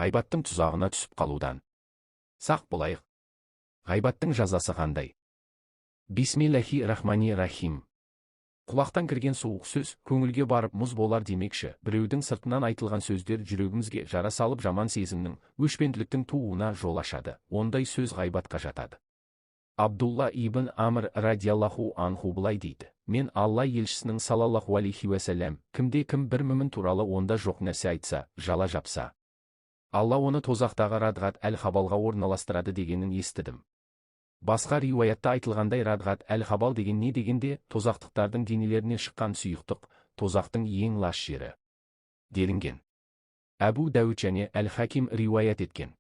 Ғайбаттың тұзағына түсіп қалудан сақ болайық. Ғайбаттың жазасы қандай? Бисмиллахи рахмани рахим. Құлақтан кірген суық сөз көңілге барып мұз болар демекші, біреудің сыртынан айтылған сөздер жүрегімізге жара салып, жаман сезімнің, өшпенділіктің тууына жол ашады. Ондай сөз ғайбатқа жатады. Абдулла ибн Амр радиаллаху анху былай дейді: «Мен Алла елшісінің салаллаху алейхи уәсәләм, кімде кім бір мүмін туралы онда жоқ нәрсе айтса, жала жапса, Алла оны тозақтағы Радғат әл-Хабалға орналастырады дегенін естідім». Басқа риуаятта айтылғандай, Радғат әл-Хабал деген не дегенде, тозақтықтардың денелерінен шыққан сұйықтық, тозақтың ең лас жері делінген. Әбу Дәуіт және Әл-Хаким риуаят еткен.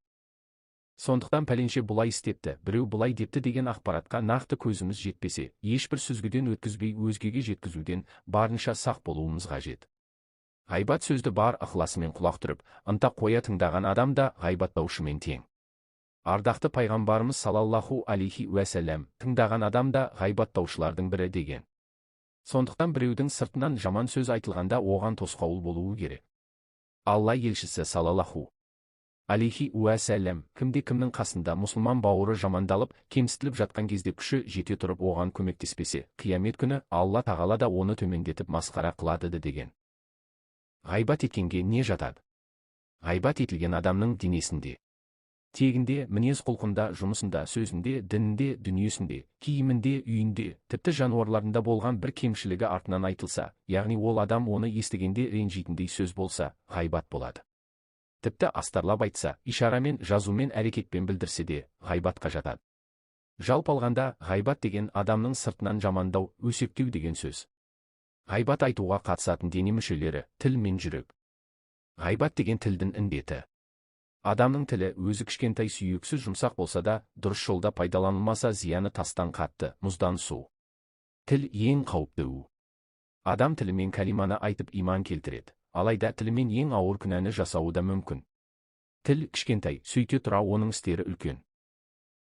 Сондықтан пәленше бұлай істепті, біреу бұлай депті деген ақпаратқа нақты көзіміз жетпесе, ешбір сүзгіден өткізбей өзгеге жеткізуден барынша сақ болуымыз қажет. Ғайбат сөзді бар ықыласымен құлақ түріп, ынта қоя тыңдаған адам да ғайбаттаушымен тең. Ардақты пайғамбарымыз салаллаху алейхи уәсәләм, тыңдаған адам да ғайбаттаушылардың бірі деген. Сондықтан біреудің сыртынан жаман сөз айтылғанда, оған тосқауыл болуы керек. Алла елшісі салаллаху алейхи уәсәләм, кімде кімнің қасында мұсылман бауыры жамандалып, кемсітіліп жатқан кезде күші жете тұрып оған көмектеспесе, қиямет күні Алла тағала да оны төмендетіп, масқара қылады деген. Ғайбат еткенге не жатады? Ғайбат етілген адамның денесінде, тегінде, мінез құлқында, жұмысында, сөзінде, дінінде, дүниесінде, киімінде, үйінде, тіпті жануарларында болған бір кемшілігі артынан айтылса, яғни ол адам оны естігенде ренжитіндей сөз болса, ғайбат болады. Тіпті астарлап айтса, ишарамен, жазумен, әрекетпен білдірсе де, ғайбатқа жатады. Жалпы алғанда, ғайбат деген адамның сыртынан жамандау, өсектеу деген сөз. Ғайбат айтуға қатысатын дене мүшелері – тіл мен жүрек. Ғайбат деген тілдің індеті. Адамның тілі өзі кішкентай, сүйексіз, жұмсақ болса да, дұрыс жолда пайдаланылмаса, зияны тастан қатты, мұздан су. Тіл ең қауіпті у. Адам тілімен кәлиманы айтып, иман келтіреді. Алайда тілімен ең ауыр күнәні жасауы да мүмкін. Тіл кішкентай, сөйте тұра оның істері үлкен.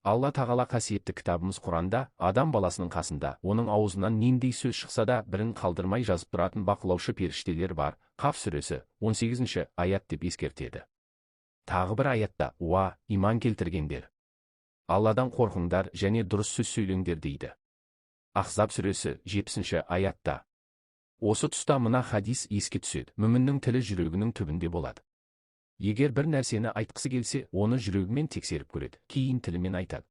Алла тағала қасиетті кітабымыз Құранда адам баласының қасында оның аузынан нендей сөз шықса да, бірін қалдырмай жазып тұратын бақылаушы періштелер бар. Қаф сүресі, 18 аят деп ескертеді. Тағы бір аятта: «Уа, иман келтіргендер! Алладан қорқыңдар және дұрыс сөз сөйлеңдер», – дейді. Ахзаб сүресі, 70 аятта. Осы тұста мына хадис еске түседі: «Мүміннің тілі жүрегінің түбінде болады. Егер бір нәрсені айтқысы келсе, оны жүрегімен тексеріп көреді, кейін тілімен айтады.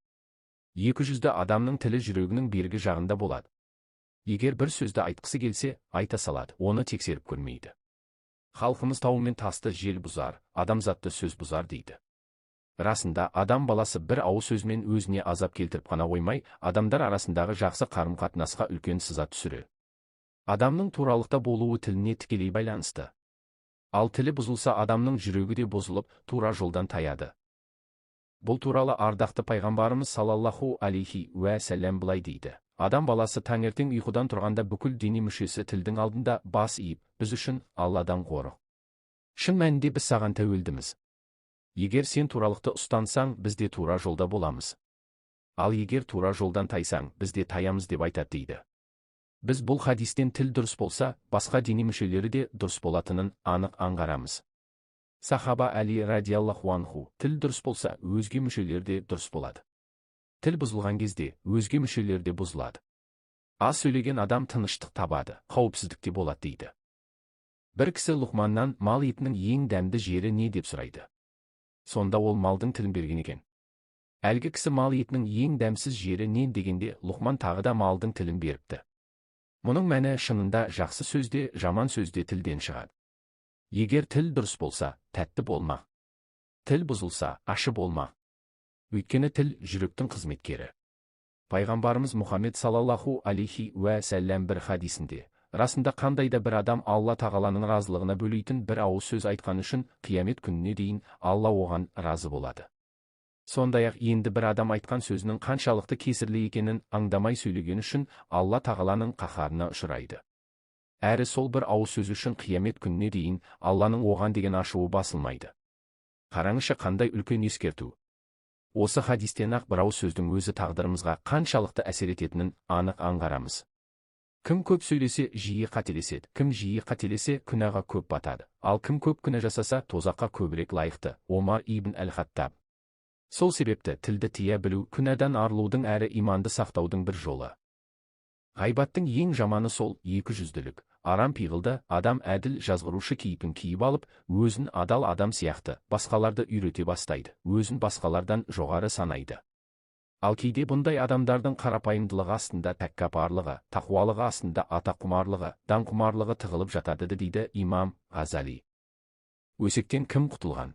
Екі жүзді адамның тілі жүрегінің бергі жағында болады. Егер бір сөзді айтқысы келсе, айта салады, оны тексеріп көрмейді». Халқымыз «Тау мен тасты жел бұзар, адамзатты сөз бұзар» дейді. Расында, адам баласы бір ауыз сөзмен өзіне азап келтіріп қана қоймай, адамдар арасындағы жақсы қарым-қатынасқа үлкен сызат түсіреді. Адамның туралықта болуы тіліне тікелей байланысты. Ал тілі бұзылса, адамның жүрегі де бұзылып, тура жолдан таяды. Бұл туралы ардақты пайғамбарымыз салаллаху алейхи уәсәләм былай дейді: «Адам баласы таңертең ұйқыдан тұрғанда бүкіл дене мүшесі тілдің алдында бас иіп, біз үшін Алладан қорық. Шын мәнінде біз саған тәуелдіміз. Егер сен туралықты ұстансаң, біз де тура жолда боламыз. Ал егер тура жолдан тайсаң, біз де таямыз», – деп айтады дейді. Біз бұл хадистен тіл дұрыс болса, басқа дене мүшелері де дұрыс болатынын анық аңғарамыз. Сахаба Әли радиаллаху анху: «Тіл дұрыс болса, өзге мүшелер де дұрыс болады. Тіл бұзылған кезде өзге мүшелер де бұзылады. Аз сөйлеген адам тыныштық табады, қауіпсіздікте болады», – дейді. Бір кісі Лұқманнан мал етінің ең дәмді жері не деп сұрайды. Сонда ол малдың тілін берген екен. Әлгі кісі мал етінің ең дәмсіз жері не дегенде, Лұқман тағы да малдың тілін беріпті. Мұның мәні шынында жақсы сөз де, жаман сөз де тілден шығады. Егер тіл дұрыс болса, тәтті болмақ. Тіл бұзылса, ашы болмақ. Өйткені тіл жүректің қызметкері. Пайғамбарымыз Мұхаммед салаллаху алейхи уә сәлләм бір хадисінде: «Расында, қандай да бір адам Алла тағаланың разылығына бөлейтін бір ауыз сөз айтқан үшін қиямет күніне дейін Алла оған разы болады. Сондай-ақ енді бір адам айтқан сөзінің қаншалықты кесірлі екенін аңдамай сөйлеген үшін Алла тағаланың қаһарына ұшырайды. Әрі сол бір ауыз сөз үшін қиямет күніне дейін Алланың оған деген ашуы басылмайды». Қараңызшы, қандай үлкен ескерту! Осы хадистен ақ бір ауыз сөздің өзі тағдырымызға қаншалықты әсер ететінін анық аңғарамыз. Кім көп сөйлесе, жиі қателеседі, кім жиі қателесе, күнәға көп батады, ал кім көп күнә жасаса, тозаққа көбірек лайықты. Омар ибн әл-Хаттаб. Сол себепті тілді тия білу күнәдан арылудың әрі иманды сақтаудың бір жолы. Ғайбаттың ең жаманы сол екі жүзділік. Арам пиғылды адам әділ жазғырушы кейпін киіп алып, өзін адал адам сияқты басқаларды үйрете бастайды, өзін басқалардан жоғары санайды. Ал кейде бұндай адамдардың қарапайымдылығы астында тәкаппарлығы, тақуалығы астында атаққұмарлығы, даңқұмарлығы тығылып жатады, дейді имам Ғазали. Өсектен кім құтылған?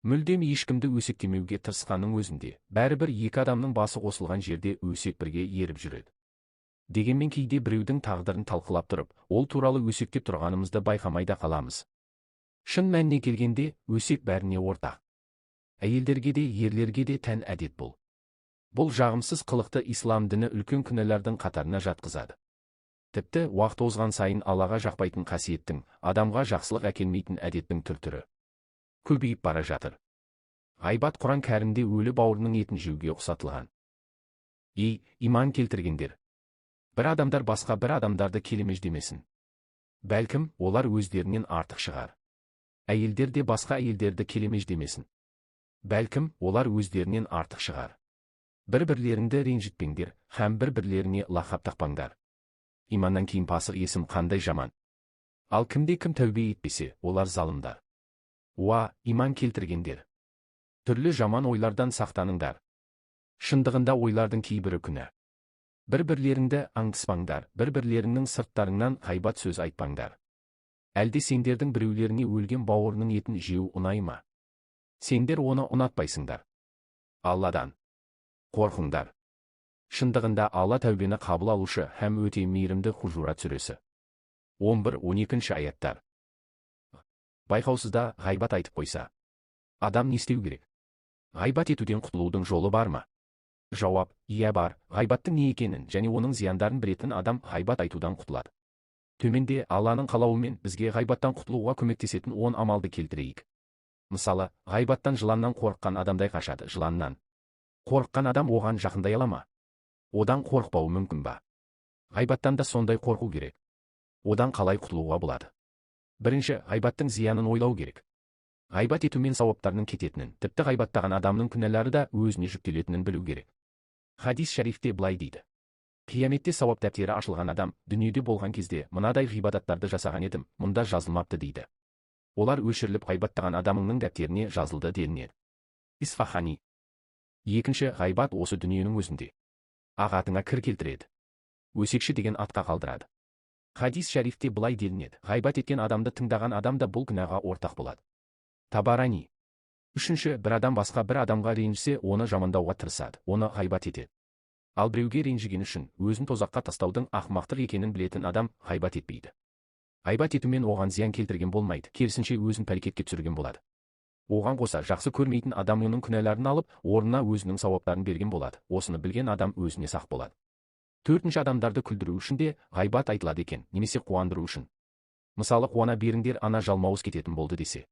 Мүлдем ешкімді өсектемеуге тырысқанның өзінде, бәрібір екі адамның басы қосылған жерде өсек бірге еріп жүреді. Дегенмен кейде біреудің тағдырын талқылап тұрып, ол туралы өсектеп тұрғанымызды байқамай да қаламыз. Шын мәніне келгенде, өсек бәріне ортақ. Әйелдерге де, ерлерге де тән әдет бұл. Бұл жағымсыз қылықты ислам діні үлкен күнәлардың қатарына жатқызады. Тіпті уақыт озған сайын Аллаға жақпайтын қасиеттің, адамға жақсылық әкелмейтін әдеттің түр-түрі көбейіп бара жатыр. Ғайбат Құран кәрімде өлі бауырының етін жеуге ұқсатылған. Ей, иман келтіргендер! Бір адамдар басқа бір адамдарды келемеждемесін. Бәлкім, олар өздерінен артық шығар. Әйелдер де басқа әйелдерді келемеждемесін. Бәлкім, олар өздерінен артық шығар. Бір-бірлеріңді ренжітпеңдер, һәм бір-бірлеріңе лақап тақпаңдар. Иманнан кейін пасық есім қандай жаман. Ал кімде кім тәубе етпесе, олар залымдар. Уа, иман келтіргендер! Түрлі жаман ойлардан сақтаныңдар. Шындығында ойлардың кейбірі күнә. Бір-бірлеріңді аңдыспаңдар, бір-бірлеріңнің сырттарыңнан ғайбат сөз айтпаңдар. Әлде сендердің біреулеріңе өлген бауырының етін жеу ұнай ма? Сендер оны ұнатпайсыңдар. Алладан қорқыңдар. Шындығында Алла тәубені қабыл алушы һәм өте мейірімді. Хужурат сүресі. 11-12 аяттар. Байқаусызда ғайбат айтып қойса, адам не істеу керек? Ғайбат етуден құтылудың жолы бар ма? Жауап: иә, бар. Ғайбаттың не екенін және оның зияндарын білетін адам ғайбат айтудан құтылады. Төменде Алланың қалауымен бізге ғайбаттан құтылуға көмектесетін 10 амалды келтірейік. Мысалы, ғайбаттан жыланнан қорыққан адамдай қашады. Жыланнан қорыққан адам оған жақындай ала ма? Одан қорықпауы мүмкін ба? Ғайбаттан да сондай қорқу керек. Одан қалай құтылуға болады? Бірінші, ғайбаттың зиянын ойлау керек. Ғайбат етумен сауаптарының кететінін, тіпті ғайбаттаған адамның күнәлары да өзіне жүктелетінін білу керек. Хадис шарифте былай дейді: Қияметте сауап дәптері ашылған адам дүниеде болған кезде мынадай ғибадаттарды жасаған едім, мұнда жазылмапты дейді. Олар өшіріліп, ғайбаттаған адамыңның дәптеріне жазылды делінеді. Исфахани. Екінші, ғайбат осы дүниенің өзінде ақ атыңа кір келтіреді. Өсекші деген атқа қалдырады. Хадис шарифте былай делінеді: ғайбат еткен адамды тыңдаған адам да бұл күнәға ортақ болады. Табарани. Үшінші, бір адам басқа бір адамға ренжісе, оны жамандауға тырысады, оны ғайбат етеді. Ал біреуге ренжіген үшін өзін тозаққа тастаудың ақымақтық екенін білетін адам ғайбат етпейді. Ғайбат етумен оған зиян келтірген болмайды, керісінше өзін пәлекетке түсірген болады. Оған қоса жақсы көрмейтін адам оның күнәларын алып, орнына өзінің сауаптарын берген болады. Осыны білген адам өзіне сақ болады. Төртінші, адамдарды күлдіру үшін де ғайбат айтылады екен, немесе қуандыру үшін. Мысалы, қуана беріңдер, ана жалмауыз кететін болды десе.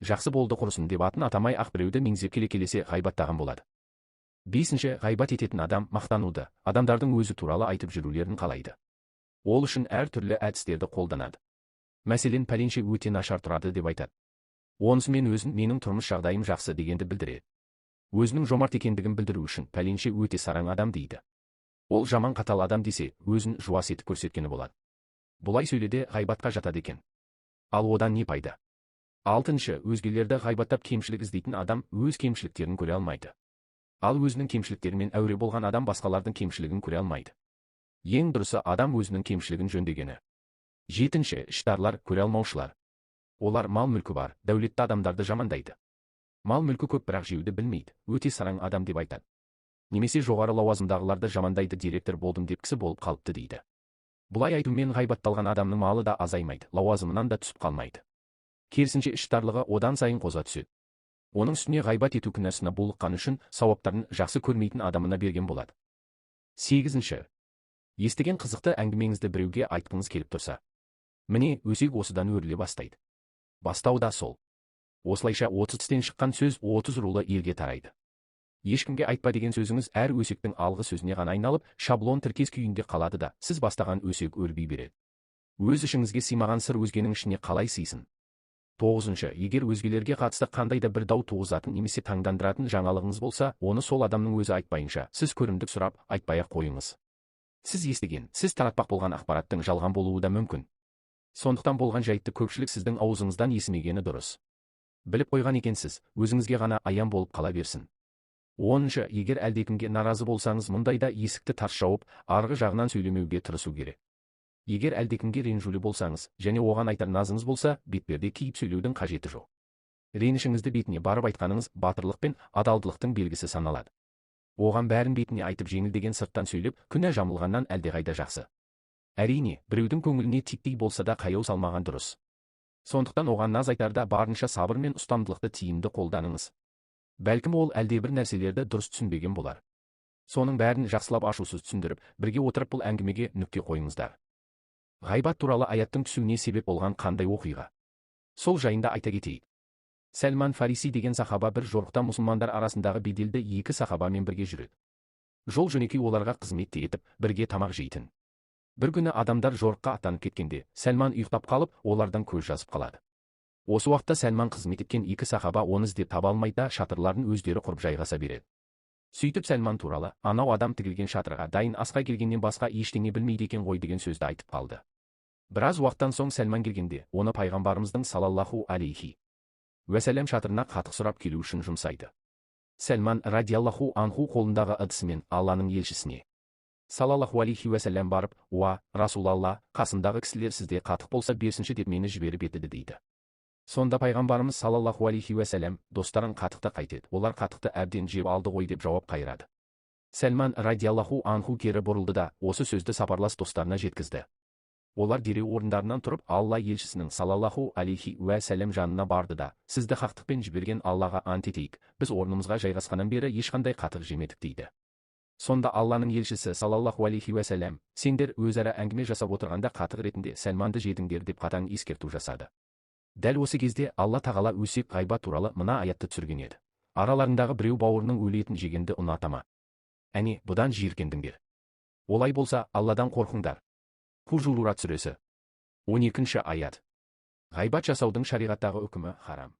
Жақсы болды құрысын деп атын атамай ақ біреуді меңзеп келе-келесе ғайбаттаған болады. Бесінші, ғайбат ететін адам мақтануды, адамдардың өзі туралы айтып жүрулерін қалайды. Ол үшін әр түрлі әдістерді қолданады. Мәселен, пәленше өте нашар тұрады деп айтады. Онысымен өзін менің тұрмыс жағдайым жақсы дегенді білдіреді. Өзінің жомарт екендігін білдіру үшін пәленше өте сараң адам дейді. Ол жаман қатал адам десе, өзін жуас етіп көрсеткені болады. Бұлай сөйледе ғайбатқа жатады екен. Ал одан не пайда? Алтыншы, өзгелерді ғайбаттап кемшілік іздейтін адам өз кемшіліктерін көре алмайды. Ал өзінің кемшіліктерімен әуре болған адам басқалардың кемшілігін көре алмайды. Ең дұрысы адам өзінің кемшілігін жөндегені. Жетінші, іштарлар, көре алмаушылар. Олар мал-мүлкі бар, дәулетті адамдарды жамандайды. Мал-мүлкі көп, бірақ жеуді білмейді, өте сараң адам деп айтады. Немесе жоғары лауазымдағыларды жамандайды, директор болдым деп кісі болып қалыпты дейді. Бұлай айтумен ғайбатталған адамның малы да азаймайды, лауазымынан да түсіп қалмайды. Керісінше іштарлығы одан сайын қоза түседі. Оның үстіне ғайбат ету күнәсіне булыққан үшін сауаптарын жақсы көрмейтін адамына берген болады. Сегізінші. Естіген қызықты әңгімеңізді біреуге айтқыңыз келіп тұрса. Міне, өсек осыдан өріле бастайды. Бастау да сол. Осылайша 30 тістен шыққан сөз 30 рулы елге тарайды. Ешкімге айтпа деген сөзіңіз әр өсектің алғы сөзіне ғана айналып, шаблон тіркес күйінде қалады да, сіз бастаған өсек өрби береді. Өз ішіңізге сыймаған сыр өзгенің ішіне қалай сыйсын? 9. Егер өзгелерге қатысты қандай да бір дау туғызатын немесе таңдандыратын жаңалығыңыз болса, оны сол адамның өзі айтпайынша, сіз көрімдік сұрап, айтпай-ақ қойыңыз. Сіз естіген, сіз таратпақ болған ақпараттың жалған болуы да мүмкін. Сондықтан болған жайтты көпшілік сіздің аузыңыздан естімегені дұрыс. Біліп қойған екенсіз, өзіңізге ғана аян болып қала берсін. 10. Егер әлдекімге наразы болсаңыз, мұндайда есікті тарс жауып, арғы жағынан сөйлемеуге тырысу керек. Егер әлдекімге ренжулі болсаңыз, және оған айтар назыңыз болса, бетперде киіп сөйлеудің қажеті жоқ. Ренішіңізді бетіне барып айтқаныңыз батырлық пен адалдылықтың белгісі саналады. Оған бәрін бетіне айтып жеңілдеген сырттан сөйлеп, күнә жамылғаннан әлдеқайда жақсы. Әрине, біреудің көңіліне титтей болса да қаяу салмаған дұрыс. Сондықтан оған наз айтарда барынша сабыр мен ұстамдылықты тиімді қолданыңыз. Бәлкім ол әлдебір нәрселерді дұрыс түсінбеген болар. Соның бәрін жақсылап ашусыз түсіндіріп, бірге отырып бұл әңгімеге нүкте қойыңыздар. Ғайбат туралы аяттың түсуіне себеп болған қандай оқиға? Сол жайында айта кетейік. Сәлман Фариси деген сахаба бір жорықта мұсылмандар арасындағы беделді екі сахабамен бірге жүреді. Жол жөнекей оларға қызмет етіп, бірге тамақ жейтін. Бір күні адамдар жорыққа аттанып кеткенде, Сәлман ұйықтап қалып, олардан көз жазып қалады. Осы уақытта Сәлман қызмет еткен екі сахаба оны іздеп таба алмай да шатырларын өздері құрып жайғаса береді. Сөйтіп Сәлман туралы, анау адам тігілген шатырға дайын асқа келгеннен басқа ештеңе білмейді екен ғой деген сөзді айтып қалды. Біраз уақыттан соң Сәлман келгенде, оны пайғамбарымыздың салаллаху алейхи уәссәлам шатырына қатық сұрап келу үшін жұмсайды. Сәлман радиаллаху анху қолындағы ыдысымен Алланың елшісіне салаллаху алейхи уәссәлам барып, "Уа, Расулалла, қасымдағы кісілер сізде қатық болса берсінші деп мені жіберіп еді" дейді. Сонда пайғамбарымыз салаллаху алейхи уәссәлам, достарың қатықты қайтеді, олар қатықты әбден жеп алды ғой деп жауап қайырады. Сәлман радиаллаху анху кері бұрылды да, осы сөзді сапарлас достарына жеткізді. Олар дереу орындарынан тұрып, Алла елшісінің салаллаху алейхи уәссәлам жанына барды да, сізді хақтықпен жіберген Аллаға ант етейік, біз орнымызға жайғасқаннан бері ешқандай қатық жемедік дейді. Сонда Алланың елшісі салаллаху алейхи уәссәлам, сендер өзара әңгіме жасап отырғанда қатық ретінде Сәлманды жедіңдер деп қатаң ескерту жасады. Дәл осы кезде Алла тағала өсек ғайбат туралы мына аятты түсірген еді. Араларындағы біреу бауырының өлі етін жегенді ұната ма? Әне, бұдан жиіркендіңдер. Олай болса, Алладан қорқыңдар. Хужурат сүресі. 12-аят. Ғайбат жасаудың шариғаттағы үкімі харам.